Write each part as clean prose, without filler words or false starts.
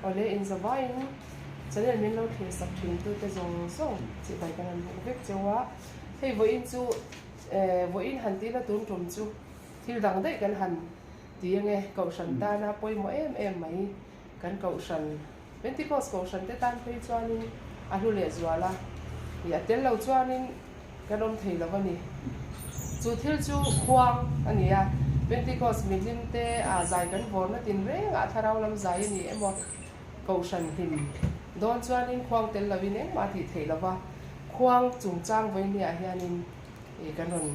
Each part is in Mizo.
Awle inzavaiin channel min lo thlir sak thin tute zawng zawng chibai kan han buk vek cheu a. Hei vawiin chu vawiin han tihna tun tum chu thil dang daih kan han ti ange kohhran tana pawimawh em em mai kan kohhran Pentecost kohhran te tan phei chuanin a hlu leh zual a, ih a tel lo chuanin kan awm thei lo a ni. Chu thil chu khuang a ni a, Pentecost mihlim te ah zai kan vawrna tinrengah thlarau lam zai a ni emaw kohhran hlim dawn chuanin khuang tel loin engmah a tih theih lo va, khuang chungchang vawinia hianin ih kan rawn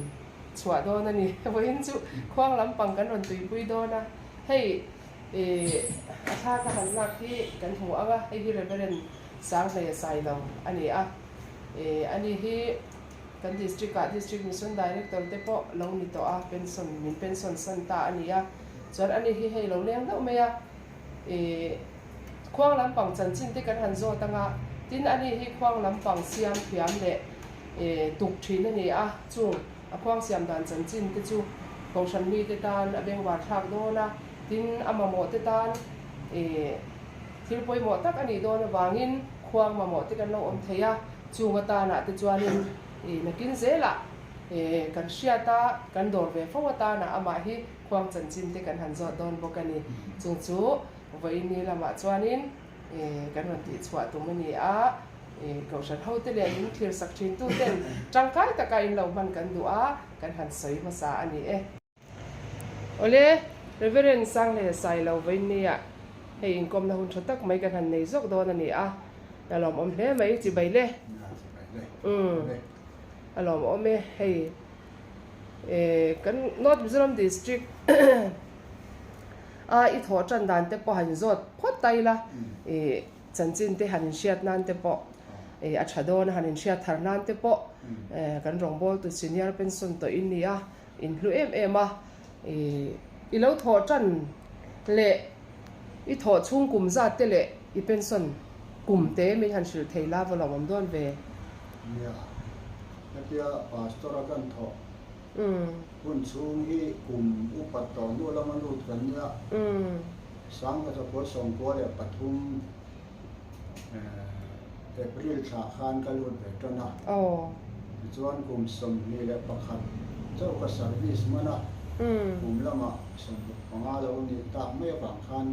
chhuah dawn a ni. Vawiin chu khuang lampang kan rawn tuipui dawn a, hei. Ih, a thla ka han lak hi kan hmu ang a, hei hi Reverend Sanghleia Sailo a ni a. Ih, ani hi kan District ah District Mission Director te pawh lo ni tawh a, pension, min pension san ta a ni a. Chuan ani hi hei lo leng deuh mai a. Ih, khuang lampang chanchin te kan han zawt ang a, tin ani hi khuang lampang siam thiam leh ih tuk thin a ni a, chung a khuang siam dan chanchin te chu Kohhran mite tan a bengvar thlak dawn a. Tin, a mamawh te tan ih thil pawimawh tak a nih dawn avangin khuang mamawh te kan lo awm thei a, chung atanah te chuanin ih nakin zelah ih kan hriat a, kan dawr ve fo atanah amah hi khuang chanchin te kan han zawt dawn bawk a ni. Chung chu vawiin lamah chuanin ih kan rawn tihchhuah tum a ni a, ih Kohhran hote leh min thlir sak thintu ten tangkai taka in lo hman kan duh a, kan han sawi hmasa a ni e. Awle, Reverend Sanghleia Sailo Vawinia hei inkawmna hun tha tak mai kan han nei zawk dawn a ni a, a lawmawm hle mai, chibai le. Umm, a lawmawm e, hei kan North Mizoram District a i thawh tan dan te pawh han zawt phawt ta ila, ih chanchin te han inhriat nan te pawh a tha dawn a, han inhriat thar nan te pawh kan rawngbawltu senior pension tawh in ni a. In hlu em em a, i lo thawh tan leh i thawh chhung kum zat te leh i pension kum te min han hrilh thei la va lawmawm dawn ve. Nia, hetia pastor a kan thawh hun chhung hi kum upat tawh hnu lama lut kan nia, 1993 April thla khan ka lut ve tan a, tichuan kum 21 chauh ka service man a, kum lamah 65 lo nih tak mai avang khan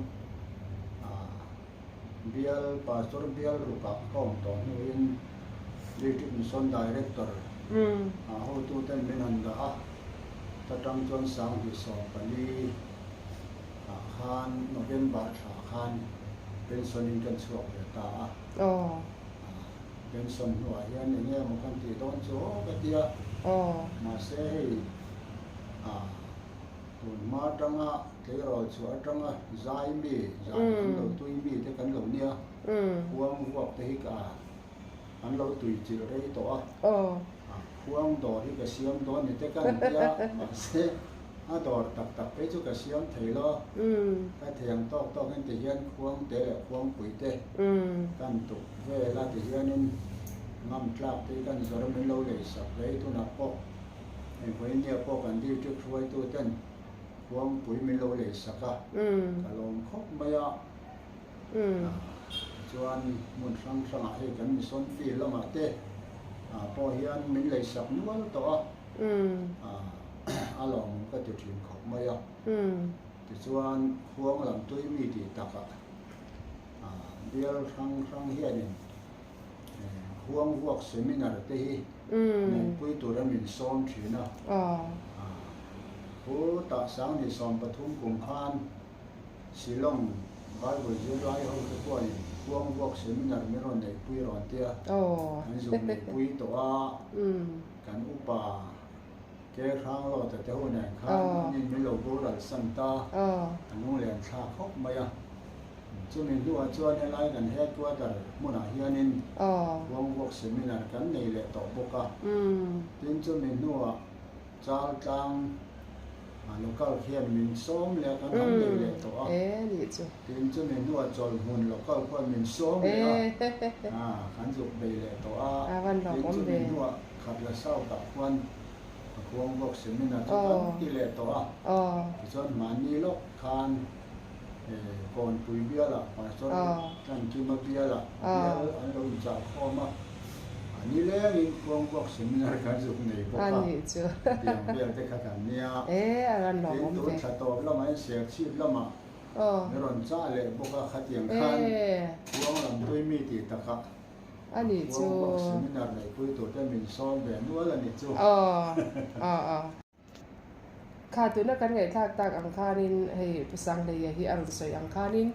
bial pastor bial rukah ka awm tawh hnuin District Mission Director hotuten min han dah a, ta tang chuan 2014 Ah khan November thla khan pension in kan chhuak ve ta a. Pension hnuah hian eng nge maw kan tih dawn chu aw ka ti a. Mahse hei tun hma atanga tleirawl chhuah atanga zai mi, zai kan lo tui mi te kan lo nia. Khuang vuak te hi ka an lo tui chilh rei tawh a. Khuang dawr hi ka siam dawn ni te ka ni a, mahse a dawr tak tak phei chu ka siam thei lo. Ka thiang tawk tawkin tihian khuang te leh khuangpui te kan tuk vel a, tihianin ngam tlak te hi kan zawr a, min lo lei sak rei tunah pawh hei vawinia pawh kan district hruaitu ten khuangpui min lo lei sak a, ka lawm khawp mai a. Tichuan hmun hrang hrangah hei kan mission field lamah te pawh hian min lei sak nual tawh a, a lawmawm ka ti thin khawp mai a. Tichuan khuang lam tui mi tih takah bial hrang hrang hianin khuang vuak seminar te hi neihpui tura min sawm thin a. Pu Tahsang ni 13 kum khan Shillong Bible zirlai ho te pawhin khuang vuak seminar min rawn neihpui rawn tia an zuk neihpui tawh a, kan upa ke hrang lawta te ho nen khan an in min lo boral san ta, a lunglen thlak khawp mai a. Chumi hnuah chuan helai kan headquarter hmunah hianin khuang vuak seminar kan nei leh tawh bawk a, tin chumi hnuah Chaltlang local khian min sawm leh a, kan han nei leh tawh a. Tin chumi hnuah chawlhmun local khuan min sawm leh a, kan zuk bei leh tawh a. Tin chumi hnuah Khatla South ah khuan a khuang bawk seminar chu kan ti leh tawh a. Tichuan mahni lawk khan. Kawnpui bialah Pastor Tlankima bialah bial an lo inchah khawm a, a nilengin Khuangbuak Seminar kan zuk nei bawk a, tiang vel te kha kan nia. Tin, tun thla tawp lamah hian Serchhip lamah min rawn chah leh bawk a, khatiang khan Khuang lam tui mi tih takah Khuangbuak Seminar neihpui turte min sawm ve nual a ni chu. Kha tuna kan ngaihthlak tak ang khanin hei Pu Sanghleia hi a rawn sawi ang khanin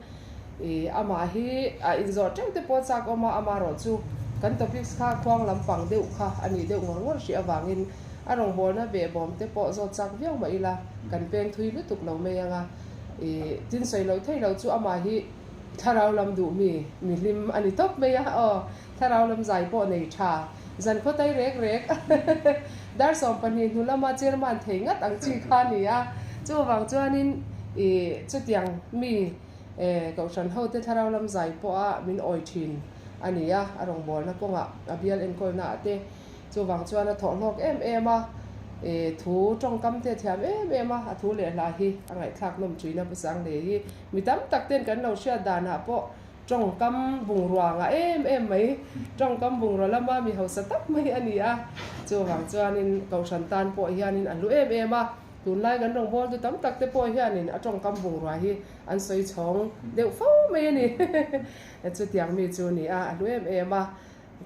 ih amah hi a inzawh teuh te pawh chak awm a, amaherawh chu kan topics kha khuang lampang deuh kha a nih deuh ngawr ngawr hrih avangin a rawngbawlna behbawm te pawh zawt chak viau mah ila kan peng thui lutuk lo mai ang a, ih tin sawi loh theih loh chu amah hi thlarau lam duh mi mi hlim a ni tawp mai a aw. Thlarau lam zai pawh nei tha. Zan khaw tai rek rek. Dar 12 hnu lama chairman thei ngat ang chi kha a ni a. Chuvang chuanin i chutiang mi Kohhran hote thlarau lam zai pawha min awi thin a ni a, a rawngbawlna kawngah a bial enkawlna ah te. Chuvang chuan a thawh hlawk em em a, i thu tawngkam te a thiam em em a, a thu leh hla hi a ngaihthlak nawm thin a Pu Sanghlei hi mi tam tak ten kan lo hriat danah pawh Tawngkam bungrua ngah em em mai, tawngkam bungrua lama mi hausa tak mai a ni a. Chuvang chuanin Kohhran tan pawh hianin a hlu em em a, tunlai kan rawngbawltu tam tak te pawh hianin a tawngkam bungrua hi an sawi chhawng deuh fo mai a ni. Chutiang mi chu a ni a, a hlu em em a.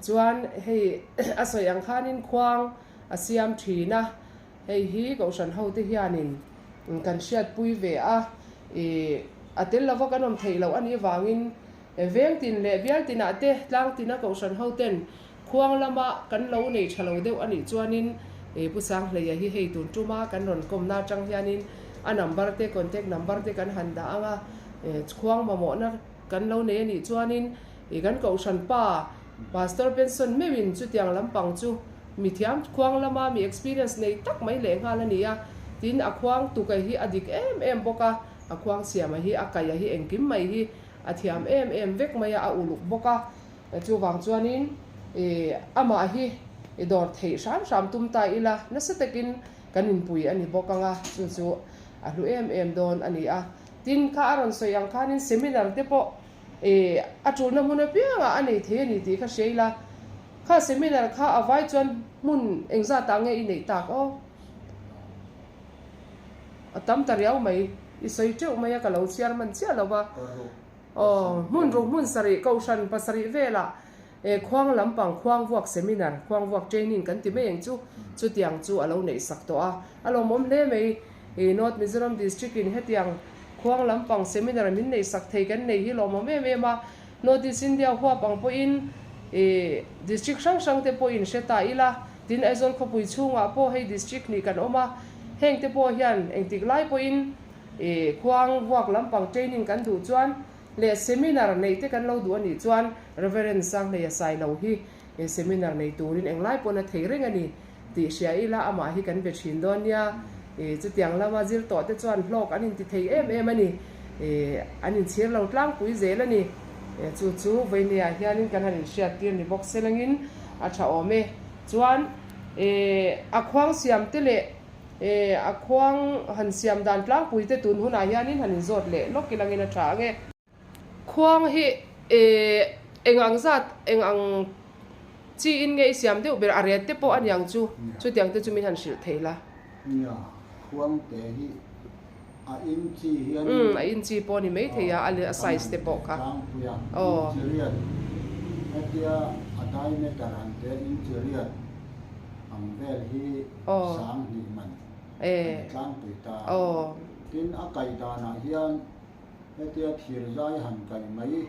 Chuan hei a sawi ang khanin khuang a siam thin a, Hei hi Kohhran hote hianin kan hriatpui ve a, ih a tel lova kan awm theih loh a nih vangin veng tin leh bial tinah te tlang tina Kohhran hoten khuang lama kan lo nei tha lo deuh a nih chuanin Pu Sanghleia hi hei tun tuma kan rawn kawmna atang hianin a number te contact number te kan han dah ang a, khuang mamawhna kan lo nei a nih chuanin kan Kohhran pa Pastor Benson meuhin chutiang lampang chu Mi thiam khuang lama mi experience nei tak mai leh nghal a ni a, tin a khuang tukai hi a dik em em bawk a, a khuang siama hi a kaia hi engkim mai hi a thiam em em vek mai a, a uluk bawk a, chuvang chuanin ih amah hi i dawr theih hram hram tum ta ila nasa takin kan inpui a ni bawk ang a, chu chu a hlu em em dawn a ni a, tin kha a rawn sawi ang khanin seminar te pawh ih a tulna hmun apiangah a nei thei a ni tih kha hria ila. Kha seminar kha a vai chuan hmun engzat ah nge i neih tak aw? A tam ta riau mai, i sawi teuh mai a ka lo chhiar hman chiah lo va. Aw, hmun ruk hmun sarih, kohhran pasarih velah e khuang lampang khuang vuak seminar, khuang vuak training kan ti mai ang chu, chutiang chu a lo neih sak tawh a. A lawmawm hle mai, i North Mizoram District in hetiang khuang lampang seminar min neih sak thei kan nei hi lawmawm em em a. North East India huap ang pawhin ih district hrang hrang te pawhin hre ta ila, tin Aizawl khawpui chhungah pawh hei district nih kan awm a, heng te pawh hian engtik lai pawhin ih khuang vuak lampang training kan duh chuan leh seminar neih te kan lo duh a nih chuan Reverend Sanghleia Sailo hi seminar nei turin englai pawn a thei reng a ni tih hria ila amah hi kan be thin dawn nia. Ih chutiang lama zir tawh te chuan hlawk an inti thei em em a ni. Ih an inchhir lo tlangpui zel a ni. Chu chu Vawinia hianin kan han inhriat tir ni bawk se langin a tha awm e. Chuan ih a khuang siam te leh ih a khuang han siam dan tlangpui te tun hunah hianin han inzawt leh lawk ilangin a tha ang e. Khuang hi eng ang zat, eng ang chi in nge i siam deuh ber, a ret te pawh a niang chu, chutiang te chu min han hrilh thei la. Nia, khuang te hi a in chi hian in. Umm, a in chi pawh a ni mai thei a, a size te pawh kha. Tlangpui a, inchi riat, hetia a diameter han te inchi riat ang vel hi 2000 man a ni tlangpui ta. Tin, a kaidanah hian. Hetia thir zai han kai mai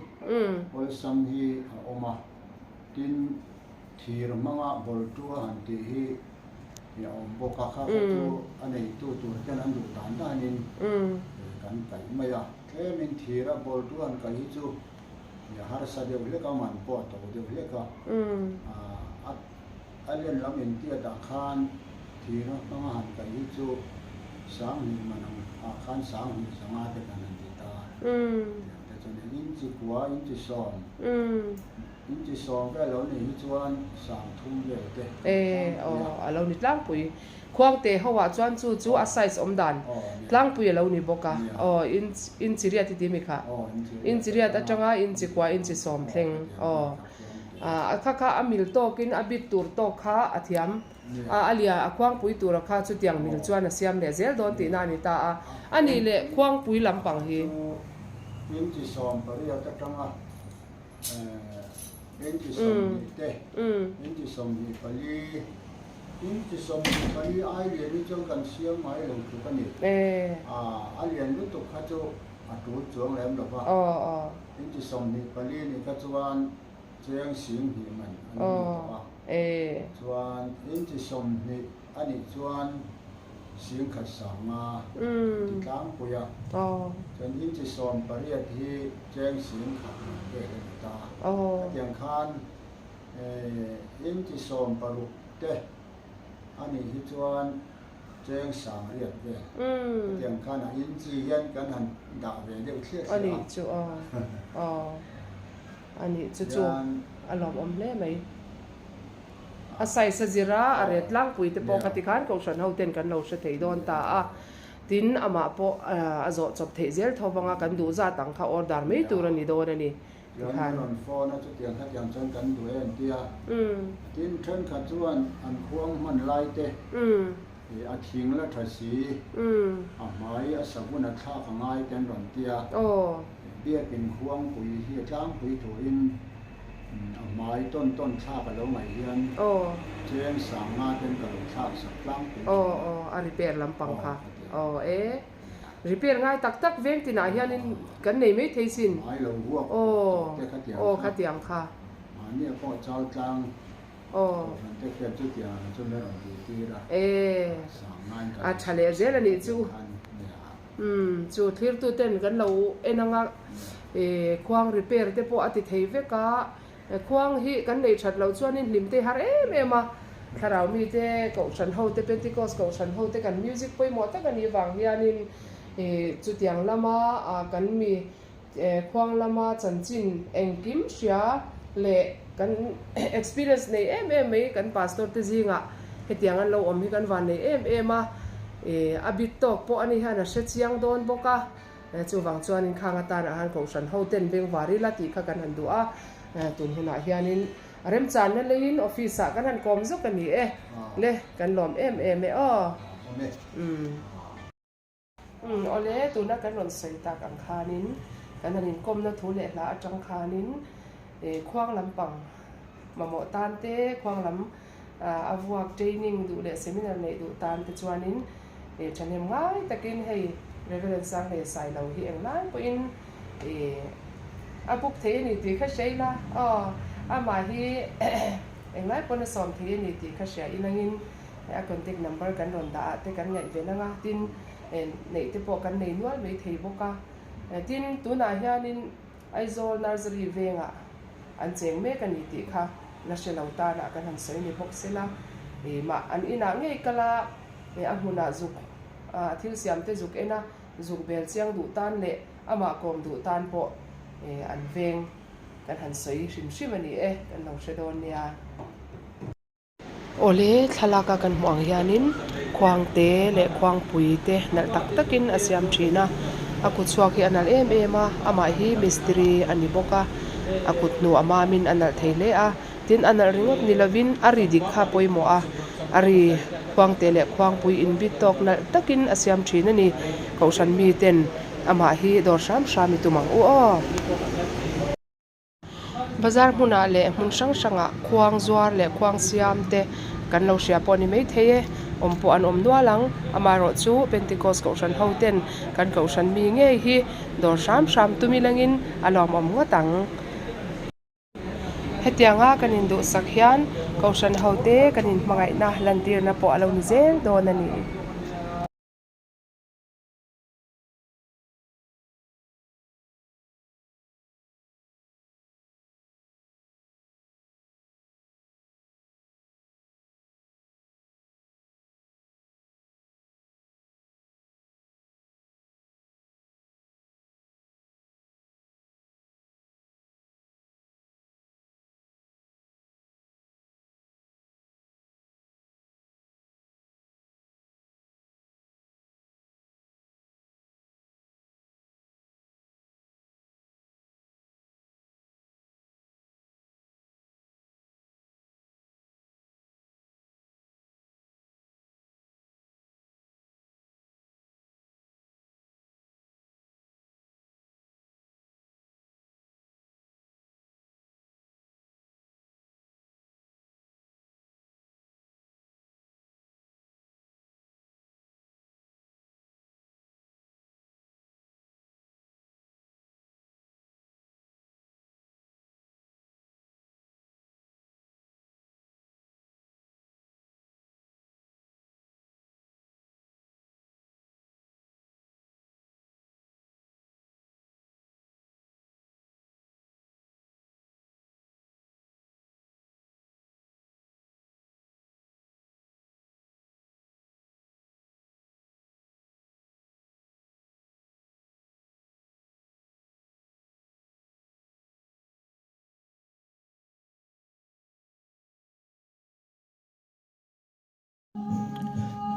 awlsam hi a awm a, tin thir hmanga bawltua han tih hi a awm bawk a, kha kha chu a neitu tur ten an duh dan danin kan kaih mai a, tlemin thira bawltua han kaih hi chu harsa deuh hlek a, man pawh a to deuh hlek a, a len lam intiatah khan thira hmanga han kaih hi chu 2000 man ang ah khan 20 500 te kan han ti ta. Chuan inchi kua, inchi sawm, inchi sawm vel lo nih hi chuan 3000 vel te E, aw, a lo ni tlangpui. Khuangte ho ah chuan chu chu a size awm dan tlangpui a lo ni bawk a. Aw, inchi riat i ti mi kha? Inchi riat atanga inchi kua, inchi sawm thleng. Aw, a kha kha a mil tawkin a bit tur tawk kha a thiam. A a lia a khuangpui tura kha chutiang mil chuan a siam leh zel dawn tihna a ni ta a. A nih leh khuangpui lampang hi. Chu inchi 18 atanga inchi 20 te, inchi 24, inchi 24 ai lian hi chuan kan siam ngai lo tluk a ni. A lian lutuk kha chu a tul chuang lem lo va. Inchi 24 nih kha chuan Cheng 2000 man a lo ni tawh a, chuan inchi 20 a nih chuan 10,000 sanga ti tlangpui a, chuan inchi 18 hi cheng 10,000 man vel a ni ta. Hetiang khan inchi 16 te a nih hi chuan cheng 800 vel. Hetiang khan a inchi hian kan han dah ve deuh thliah thliah a. A nih chu chu a lawmawm hle mai. A size a zir a, a ret tlangpui te pawh kha tikhan Kohhran ho ten kan lo hre thei dawn ta a. Tin, amah pawh a zawh chawp theih zel tho vang a, kan duh zat ang kha order mai tur a ni dawn a ni tikhan. Kan rawn phone a, chutiang khatiang chuan kan duh em tia. Tin, thenkhat chuan an khuang hman lai te a thing la tha si, a hmai a savun a thlak a ngai te an rawn tia. Biakin khuangpui hi a tlangpui turin a hmai tawn tawn thlak a lo ngaih hian cheng sanga ten ka lo thlak sak tlangpui thin a. Aw aw a repair lampang kha aw e repair ngai tak tak veng tinah hianin kan nei mai thei sin. Hmai lo vuak tawh te khatiang kha. Aw khatiang kha. Mahni pawh chau tlang kohhran te khian chutiang ang chu min rawn tih tir a. E a tha leh zel a nih chu. Umm chu thlirtu ten kan lo en anga ih khuang repair te pawh a ti thei vek a, khuang hi kan neih that loh chuanin hlim te har em em a, thlarau mite kohhran ho te Pentecost kohhran ho te kan music pawimawh tak a nih vang hianin ih chutiang lama kan mi khuang lama chanchin engkim hria leh kan experience nei em em mai kan pastor te zingah hetiang an lo awm hi kan van nei em em a, ih a bit tawk pawh ani hian a hre chiang dawn bawk a, chuvang chuanin khang atanah han kohhran ho ten bengvar ila tih kha kan han duh a, tun hunah hianin remchanna leiin office ah kan han kawm zawk a ni e, le kan lawm em em e aw. Umm. Umm awle, tuna kan rawn sawi tak ang khanin kan han inkawmna thu leh hla atang khanin eh khuang lampang mamawh tan te, khuang lam a vuak training duh leh seminar neih duh tan te chuanin eh thahnem ngai takin hei Reverend Sanghlei Sailo hi englai pawhin eh a book thei a ni tih kha hria ila aw amah hi englai pawn a sawm thei a ni tih kha hria inangin A contact number kan rawn dah ah te kan ngaihven ang a, tin neih te pawh kan nei nual mai thei bawk a. Tin, tunah hianin Aizawl Nursery vengah an cheng mek a ni tih kha la hre lo tanah kan han sawi ni bawk sela, mah an inah ngei kal a, a hmunah zuk a thil siam te zuk en a, zuk bel chiang duh tan leh amah kawm duh tan pawh an veng kan han sawi hrim hrim a ni e, kan lo hre dawn nia. Awle, thlalak a kan hmuh ang hianin khuangte leh khuangpui te nalh tak takin a siam thin a, a kut chhuak hi a nalh em em a, amah hi mistiri a ni bawk a, a kut hnu a mamin a nalh thei hle a, tin a nalh ringawt ni lovin a ri dik kha pawimawh a, a ri khuangte leh khuangpui inbit tawk nalh takin a siam thin a ni, kohhran miten amah hi dawr hram hram i tum ang u aw. Bazar hmunah leh hmun hrang hrangah khuang zuar leh khuang siam te kan lo hria pawh a ni maithei e, awm pawh an awm nual ang. Amaherawhchu Pentecost kohhran ho ten kan kohhran mi ngei hi dawr hram hram tum ilangin a lawmawm ngawt ang. Hetianga kan induhsak hian kohhran ho te kan inhmangaihna lantirna pawh a lo ni zel dawn a ni.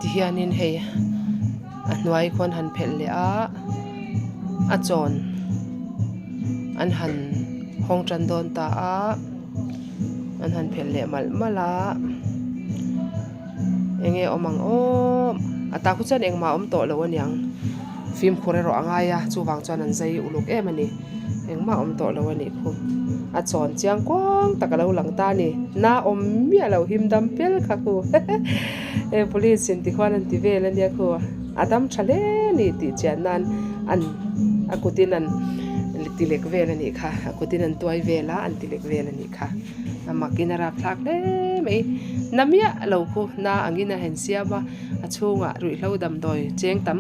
Tihianin hei a hnuai khuan han phelh leh a a chawn an han hawng tan dawn ta a an han phelh leh malh malh a eng nge awm ang aw a tah khu chuan engmah a awm tawh lo aniang fimkhur erawh a ngai a chuvang chuan an zai uluk em a ni engmah a awm tawh lo a nih khu a chawn chiang kuang tak a lo lang ta a ni na awm miah lo him dam fel kha khu he police in tikhuan an ti vel a nia khu a dam tha hle a ni tih chian nan an a kut in an ti lek vel a nih kha a kut in an tuai vel a an ti lek vel a nih kha. A makin a rapthlak hle mai. Na miah lo khu na angin a han siam a, a chhungah ruihhlo damdawi cheng tam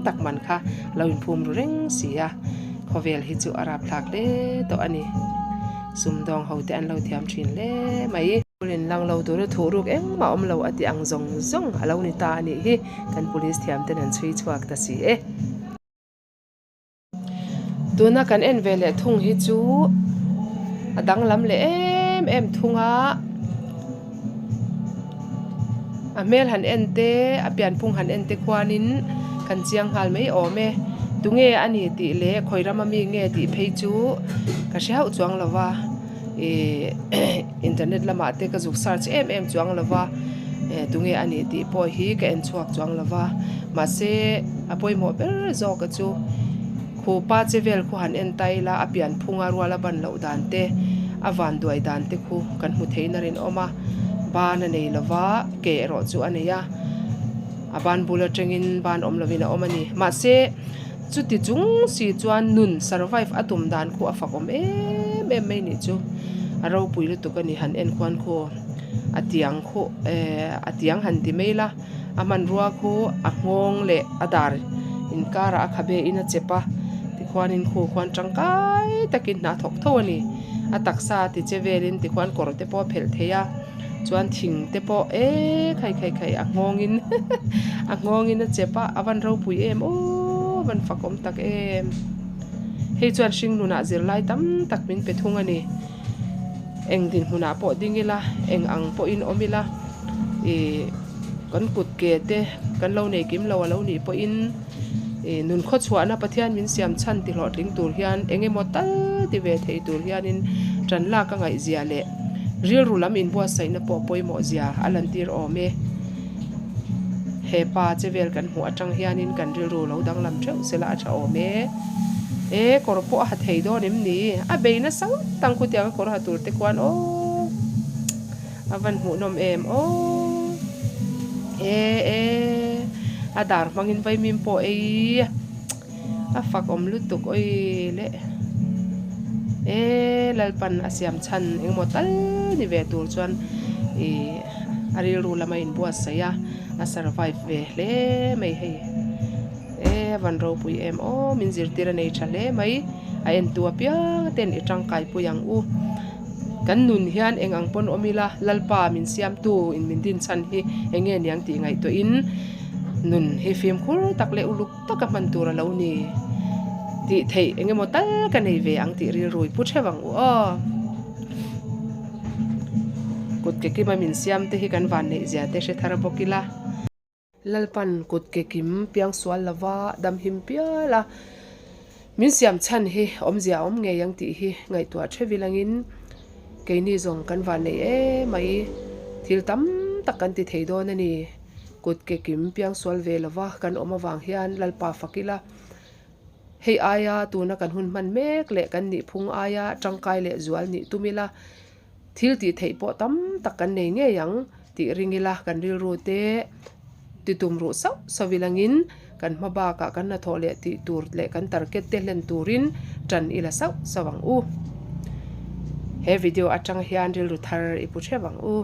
tak man kha a lo inphum ru reng si a, khawvel hi chu a rapthlak hle tawh a ni. Sumdawng ho te an lo thiam thin hle mai. Rin lang lo tura thuh ruk engmah awm lo a ti ang zawng zawng a lo ni ta a nih hi kan police thiam ten an chhui chhuak ta si e. Tuna kan en ve leh thung hi chu a danglam leh em em thung a a hmel han en te a pianphung han en te khuanin kan chiang nghal mai awm e tunge a ni tih leh khawi rama mi nge tih phei chu ka hre hauh chuang lo va ihh internet lamah te ka zuk search em em chuang lo va eh tunge a nih tih pawh hi ka en chhuak chuang lo va mahse a pawimawh ber zawk a chu khupa che vel khu han en ta ila a pian phunga rual a ban loh dan te a van duai dan te khu kan hmu thei na rinawm a ban a nei lo va ke erawh chu a nei a a ban bul atangin ban awm lovin a awm a ni mahse. Chuti chung si chuan nun survive a tum dan khu a fak awm em em mai nih chu. A ropui lutuk a ni han en khuan khu a tiang khu eh a tiang han ti mai la a hmanrua khu a nghawng leh a dar inkarah a khabe in a chep a tikhuanin khu khuan tangkai takin hna thawk tho a ni. A taksa ti che velin tikhuan kawr te pawh a phelh thei a. Chuan thing te pawh e khai khai khai a nghawngin a nghawngin a chep a a van ropui em aw a van fakawm tak em hei chuan hring nunah zirlai tam tak min pe thung a ni eng dinhmunah pawh ding ila eng ang pawhin awm ila ih kan kut ke te kan lo nei kim lo a lo nih pawhin ih nun khawchhuahna Pathian min siam chhan ti hlawhtling tur hian eng emaw tal ti ve thei tur hianin tan lak a ngaihzia leh rilru lam inbuatsaihna pawh pawimawh zia a lantir awm e. He pa che vel kan hmuh atang hianin kan rilru lo danglam theuh sela a tha awm e. E kawr pawh a ha thei dawn em ni? A bei nasa ngawt ang khutiang a kawr ha tur te khuan aw. A van hmuhnawm em aw. E e a dar hmangin vaimim pawh ei a fak awm lutuk awi le e Lalpan a siam chhan engemaw tal ni ve tur chuan ih a rilru lama inbuatsaih a a survive ve hle mai hei e a van ropui em aw min zirtir a nei tha hle mai a entu apiang ten i tangkai pui ang u. Kan nun hian eng ang pawn awm ila, Lalpa min siamtu in min din chhan hi eng nge niang tih ngaihtuahin nun hi fimkhur tak leh uluk taka hman tur a lo ni tih theih eng emaw tal ka nei ve ang tih rilru i pu theuh ang u aw. Kut ke kima min siam te hi kan van neih zia te hre thar bawk ila. Lalpan kut ke kim piang sual lova dam him pial a, min siam chhan hi awmzia a awm ngei ang tih hi ngaihtuah theuh ilangin keini zawng kan van nei em mai, thil tam tak kan ti thei dawn a ni. Kut ke kim piang sual ve lova kan awm avang hian Lalpa fak ila, hei aia tuna kan hun hman mek leh kan nihphung aia tangkai leh zual nih tum ila, Thil tih theih pawh tam tak kan nei ngei ang tih ring ila kan rilru te ti tum ruh sauh sauh ilangin kan hma bakah kan hnathawh leh tih tur leh kan target te hlen turin tan ila sauh sauh ang u. He video atang hian rilru thar i pu theuh ang u.